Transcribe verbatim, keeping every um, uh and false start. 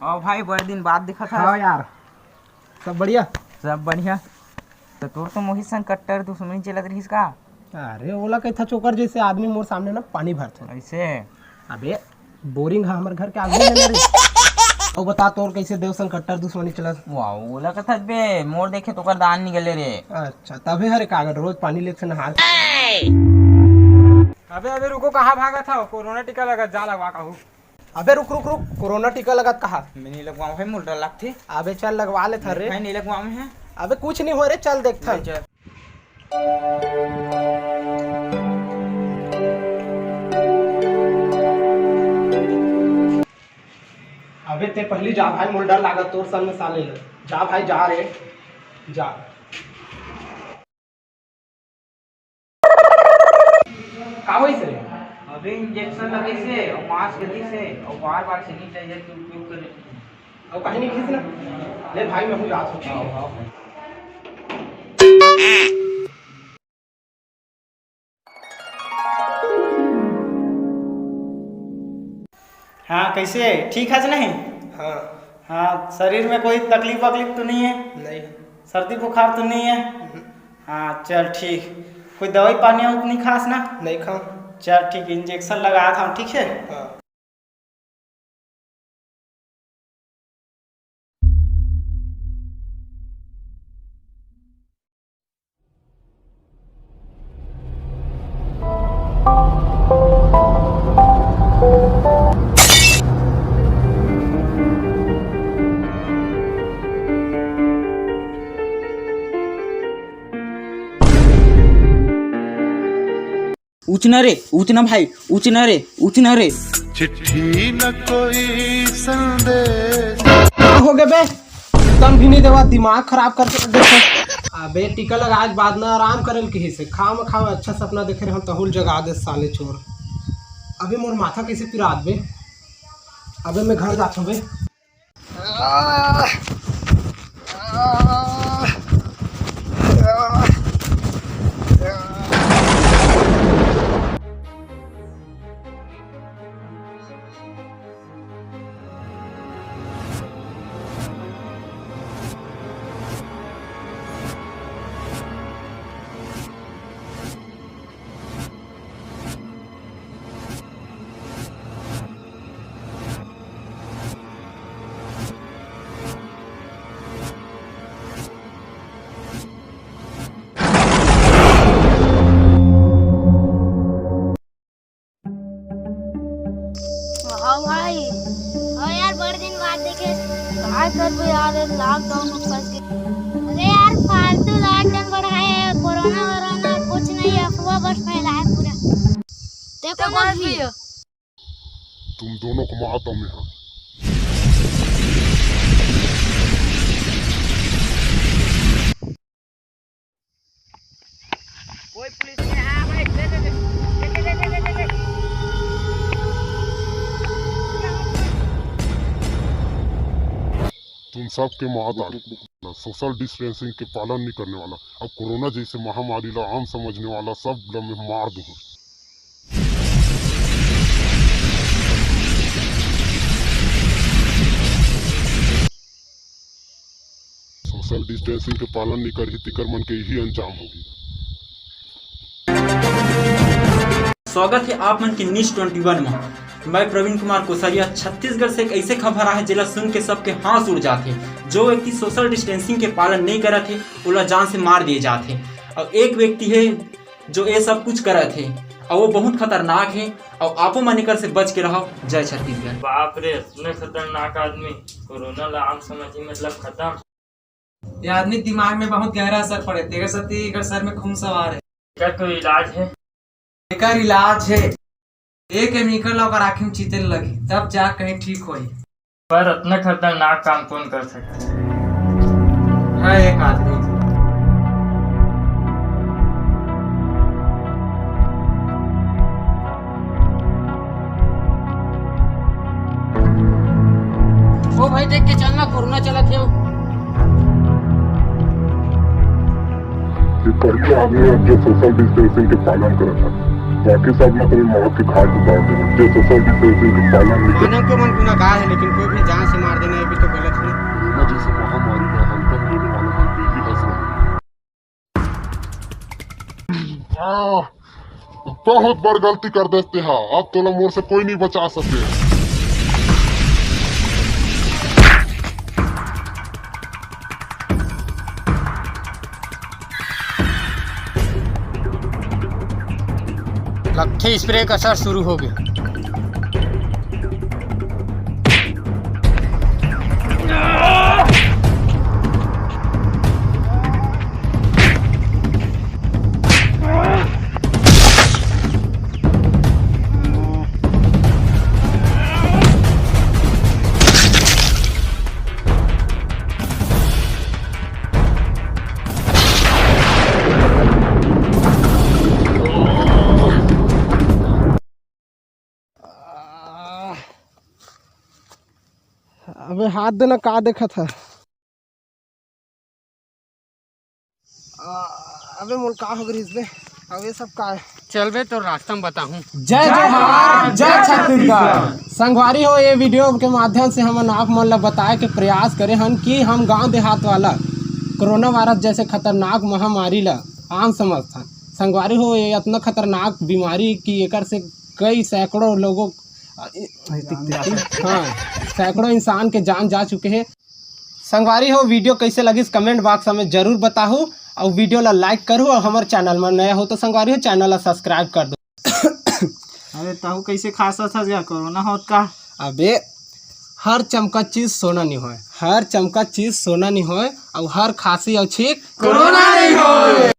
अउ भाई, बड़े दिन बाद दिखत हस। हाँ यार, सब बढ़िया? सब बढ़िया। त तोर तो मोहित संग कट्टर दुश्मनी चलत रहिस का? अरे, ओला कहिथस ओकर जइसे आदमी मोर सामने ना पानी भरथे। अइसे? अबे, बोरिंग ह हमर घर के आगू में ना रे। अउ बता, तोर कइसे देव संग कट्टर दुश्मनी चलत? वाह, ओला कथस बे, मोर देखे त ओकर दान निकले रे। अच्छा, तभे हरे कागज रोज पानी लेके नहा। अबे, अबे रुको, कहाँ भागत हव? कोरोना टीका लगत, जा लगवा कहूँ। अबे रुक, रुक, रुक, कोरोना टीका लगत कहा? मैं नहीं लगवाऊँ भाई, मोला डर लगथे। अबे चल लगवा ले थरे। भाई नहीं लगवाऊँ मैं। अबे कुछ नहीं हो रे, चल देखथन। चल। अबे ते पहली जा भाई, मोला डर लागत तोर संग में साले। जा भाई, जा रे, जा। का होइस रे? अबे इंजेक्शन लगिस हे अउ मास्क दिस हे अउ बार-बार सैनिटाइजर के उपयोग करे। अउ कहीं नहीं खींचना। ले भाई, मैं हूँ, जात हूँ। आओ, आओ। हाँ, कैसे? ठीक है नहीं? हाँ। हाँ, शरीर में कोई तकलीफ वकलीफ तो नहीं है? नहीं। सर्दी बुखार तो नहीं है? हम्म। हाँ, चल ठीक। कोई दवाई पानी और नहीं खास ना? नहीं खाऊँ। चल ठीक, इंजेक्शन लगा था, ठीक है? हाँ। उचना रे, उचना भाई, उचना रे, उचना रे। चिट्ठी न कोई संदेश। का हो गे बे? तन भी नहीं देवा, दिमाग खराब करके रख देथे। अबे टीका लगाए के बाद ना आराम करे ल किहिस हे। खाम खाम अच्छा सपना देखे रहे हम, तहूल जगा दे साले चोर। अबे मोर माथा कैसे पिरात बे? अबे मैं घर जात हूँ बे। हाँ भाई। हाँ यार, बड़ दिन बाद देखे। काय करबो यार, लॉकडाउन में फंस गए। अरे यार, फालतू लॉकडाउन बढ़ाए है, कोरोना वोरोना कुछ नहीं, अफवाह बस फैलाए पूरा। देखो तो मत भी। तुम दोनों को मारता हूँ मैं। कोई पुलिस नहीं है भाई, ले, ले, ले। तुम सबके माता सोशल डिस्टेंसिंग के पालन नहीं करने वाला, अब कोरोना जैसे महामारी ला आम समझने वाला सब ला मैं मार दूंगा। सोशल डिस्टेंसिंग के पालन नहीं करही, तिकर मन के यही अंजाम होगी। स्वागत है आप मन के न्यूज ट्वेंटी वन में। मैं प्रवीण कुमार कोसरिया। छत्तीसगढ़ से एक ऐसे खबर आए, जेला सुन के सबके हाँस उड़ जाथे। जो व्यक्ति सोशल डिस्टेंसिंग के पालन नहीं करत हे, ओला जान से मार दिए जाथे। और एक व्यक्ति है, जो ये सब कुछ करत हे, और वो बहुत खतरनाक है, और आपो मन एकर से बच के रहो। जय छत्तीसगढ़। बाप रे, इतना खतरनाक आदमी, कोरोना ला आम समझी, मतलब खत्म। ये आदमी दिमाग में बहुत गहरा असर पड़े, तेकर सेती एकर सर में खून सवार है। क्या कोई इलाज है? एकर इलाज है, एक केमिकल ओकर आँखी में चीते लगी, तब जा कहीं ठीक होई। पर इतना खतरनाक काम कौन कर सकता है? है एक आदमी। ओ भाई, देख के चलना, कोरोना चलत हे। ये पहला आदमी है जो सोशल डिस्टेंसिंग के पालन करत है। बाकी सब ला तो मैं मौत के घाट उतार दूंगा। जैसे सब भी तैसे ही पालन नहीं कर। मानव के मन गुनाहगार है, लेकिन कोई भी जान से मार देना, ये भी तो गलत है ना। कोरोना जैसे महामारी का हल्का में लेने वाला कोई भी हंस रहा है। आह, बहुत बड़ गलती कर देते हा। अब तोला मोर से कोई नहीं बचा सके। लगथे स्प्रे का असर शुरू हो गया। अबे हाथ देना, का देखत है? आ, अबे मोल का हो गइस बे? अबे सब का है? चल बे, तो रास्ता में बताहूँ। जय जोहार, जय छत्तीसगढ़। संगवारी हो, ये वीडियो के माध्यम से हमन आप मन ला बताए के प्रयास करे हन कि हम गांव देहात वाला कोरोना वायरस जैसे खतरनाक महामारी ला आम समझथन। संगवारी हो, ये इतना खतरनाक बीमारी कि एकर से कई सैकड़ों लोगों, हाँ, सैकड़ों इंसान के जान जा चुके हैं। संगवारी हो, वीडियो कैसे लगिस कमेंट बॉक्स में जरूर बताहू, और वीडियो ला लाइक करू, और हमारे चैनल में नया हो तो संगवारी हो, चैनल ला सब्सक्राइब कर दो। अरे तहू कैसे खांसत हस गा, कोरोना होत का? अबे हर चमका चीज सोना नहीं होए, हर चमका चीज सोना नहीं होए, और हर खांसी और छींक कोरोना नहीं होए।